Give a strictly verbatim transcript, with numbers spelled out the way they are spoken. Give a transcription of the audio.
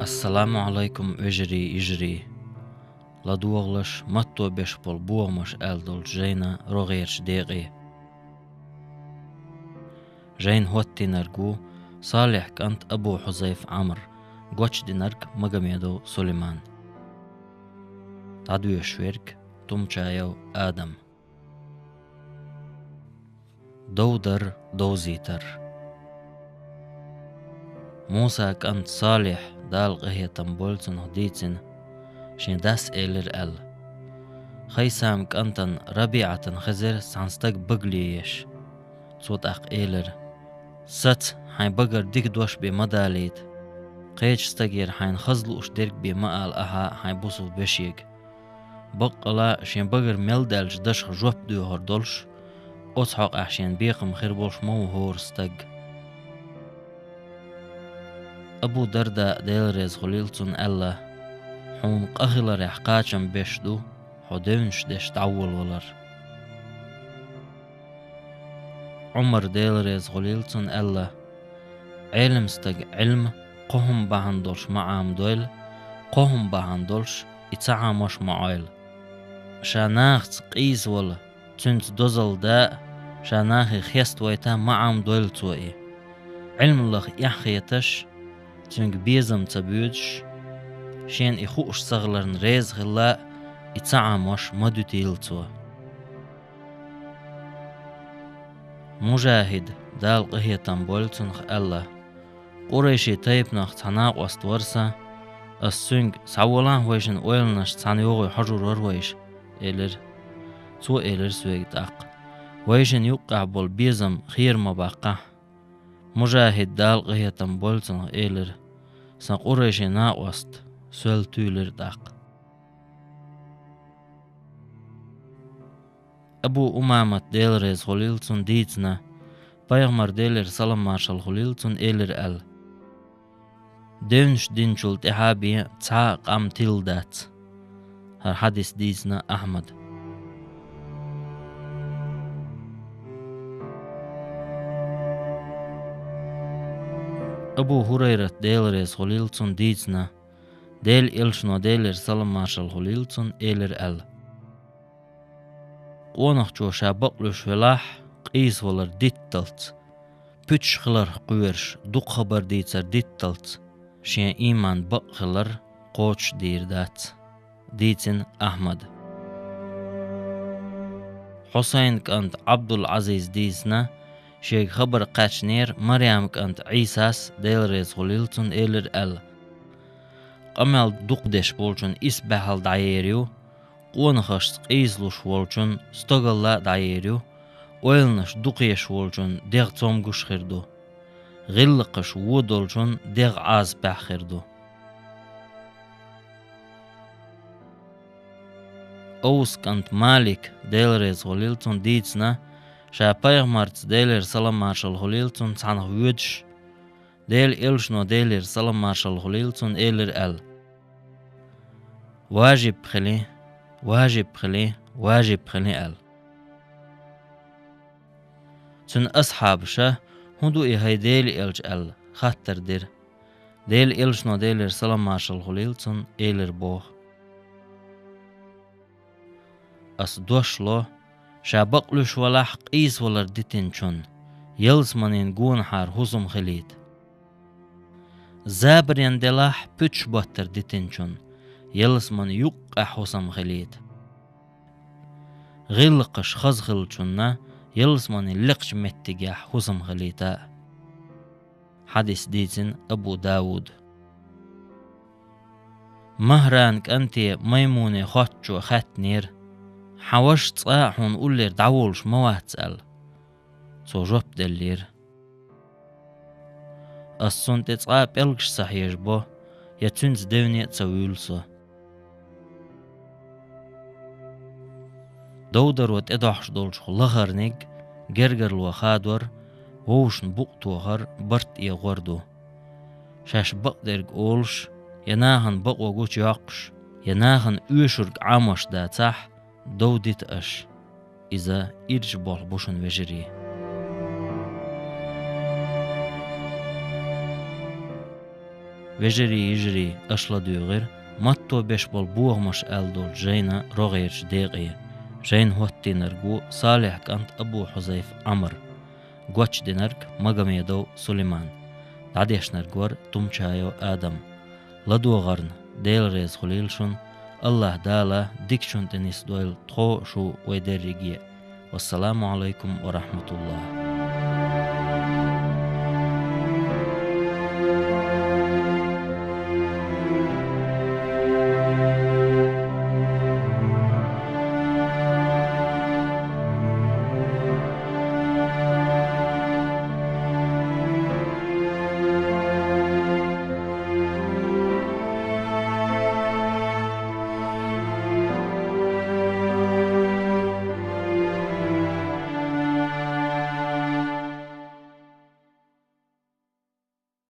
Ассаламу Ӏалайкум, вежарий, йижарий! ЛадогӀалаш матто беш болу бохамаш аьлла долчу жайна рогӀерачу декъе. Жайна хӀоттийнарг ву Салихь кӀант Абу Хьузайф Ӏамр, гочдинарг Магомедов Сулайман. ДӀадоьшуш верг Тумчаев Адам. Дов дар, довзийтар. Муса кӀант Салихь, Дала къинхетам бойла цунах, дийцина, шен дас элира аьлла: «Хайсам кӀантана РабиӀатана хезира цхьана стаг багале еш». Цо тӀаккха элира: «Саца, хьайн багара дика дош бен ма далийта. Кхечу стагера хьайна хаза лууш дерг бен ма ала ахьа хьайн бусулба вешега». Баккъала шен багара мел даьллачу дашах жоп доьхур долуш, оцу хьокъехь шена бекхам хир болуш ма ву хӀора стаг. Абу Дарда, Дела реза хуьлийла цунна, аьлла: «Хьуна къа хиларехь кхачам беш ду хьо девнаш деш дӀаволавалар». Ӏумар, Дела реза хуьлийла цунна, аьлла: «Ӏелам стага Ӏилма кхо хӀума бахьана долуш ма Ӏамадойла, кхо хӀума бахьана долуш и ца Ӏамош ма Ӏойла. Ша нахаца къийсавала, цуьнца дозалла да а, ша нахе хеставайта ма Ӏамадойла цо и. Ӏилма лаха эхь хеташ, цуьнга безам ца боьдуш, шена и хууш ца хиларна реза хилла а, и ца Ӏамош ма дуьтийла цо». Мужахид, Дала къинхетам бойла цунах, аьлла: «Къурайши тайпанах цхьа накъост вара сан, ас цуьнга: „Схьаволахьа вайшин ойланаш цхьана йогӀий хьожур вара вайша“, – элира. Цо элира соьга тӀаккха: „Вайшин юккъехь болу безам хера ма баккхахь“. Мужахид, Дала къинхетам бойла цунах, элира: „Сан къурайши накъост соьл туьйлира тӀаккха“». Абу Умамат, Дела реза хуьлийла цунна, дийцина, пайхамар, Делера салам-маршалла хуьлийла цунна, элира аьлла: «Девнаш динчул тӀаьхьа бен цхьа а къам тилла дац». ХӀара хьадис дийцина Ахьмада. Абу ХӀурайрат, Дела реза хуьлийла цунна, дийцина, Делан элчано, Делера салам-маршалла хуьлийла цунна, элира аьлла: «Къонахчо ша бакълуьйш велахь, къийсавалар дитталц, пуьташ хиларх кхоьруш, дукха хабар дийцар дитталц, шен ийман бакъ хилар кхочушдийр дац». Дийцина Ахьмада. Хьусайн кӀант Ӏабдул-Ӏазиз дийцина, шега хабар кхаьчнера Марьям кӀант Ӏийсас, Дела реза хуьлийла цунна, элира аьлла: «Къамел дукха деш болчун исбаьхьалла дӀаер ю, къонахашца къийсалуш волчун стогалла а дӀаер ю, ойланаш дукха еш волчун дегӀ цомгуш хир ду, гӀиллакхаш вон долчун дегӀ Ӏазапехь хир ду». Оус кӀант Малик, Дела реза хуьлийла цунна, дийцина, ша пайхамарца, Делера салам-маршалла хуьлийла цунна, цхьаьнах воьдуш, Делан элчано, Делера салам-маршалла хуьлийла цунна, элира аьлла: «Важиб хили, важиб хили, важиб хили», – аьлла. Цуьнан асхьабаша: «ХӀун ду и, хӀай Делан элча?» – аьлла, хаттар дира. Делан элчано, Делера салам-маршалла хуьлийла цунна, элира боху: «Ас дош ло, ша бакълуьйш валахь, къийсавалар дитинчунна ялсаманин гонахьара хӀусам хилийта. Забарен делахь, пуьташ баттар дитинчунна ялсаманин юккъехь хӀусам хилийта. ГӀиллакхаш хаза хиллачунна ялсаманин лекхачу меттигехь хӀусам хилийта». Хьадис дийцина Абу Давуда. Махьран кӀанте Маймуне хоттачо хаьттинера: «Хьан ваша цкъа а хьуна уллера дӀаволуш ма вац?» – аьлла. Цо жоп деллера: «Ас цунна тӀе цкъа а пӀелгаш ца хьежабо, я цуьнца девне а ца вуьйлу со». Довдаро тӀедохьуш долчух лахарниг гергарло хадор, вовшашна букъ тохар барт эгӀор ду. Шаьш бакъдерг олуш, я нахана бакъо гучуйоккхуш, я нахана оьшург Ӏамош дацахь, дов дита аша. Иза ирча болх бу шуна, вежарий. Вежарий, йижарий, аша ладугӀура «Матто беш болу бохамаш» аьлла долчу жайна рогӀерчу декъе. Жайна хӀоттийнарг ву Салихь кӀант Абу-Хьузайф Ӏамр, гочдинарг Магомедов Сулейман, дӀадешнарг вара Тумчаев Адам. ЛадогӀарна Дела реза хуьлийла шуна, АллахӀ Дала дикачунна тӀе нисдойла тхо а, шу а, вай дерриге а. Вассаламу Ӏалайкум ва рахьматуллахӀ.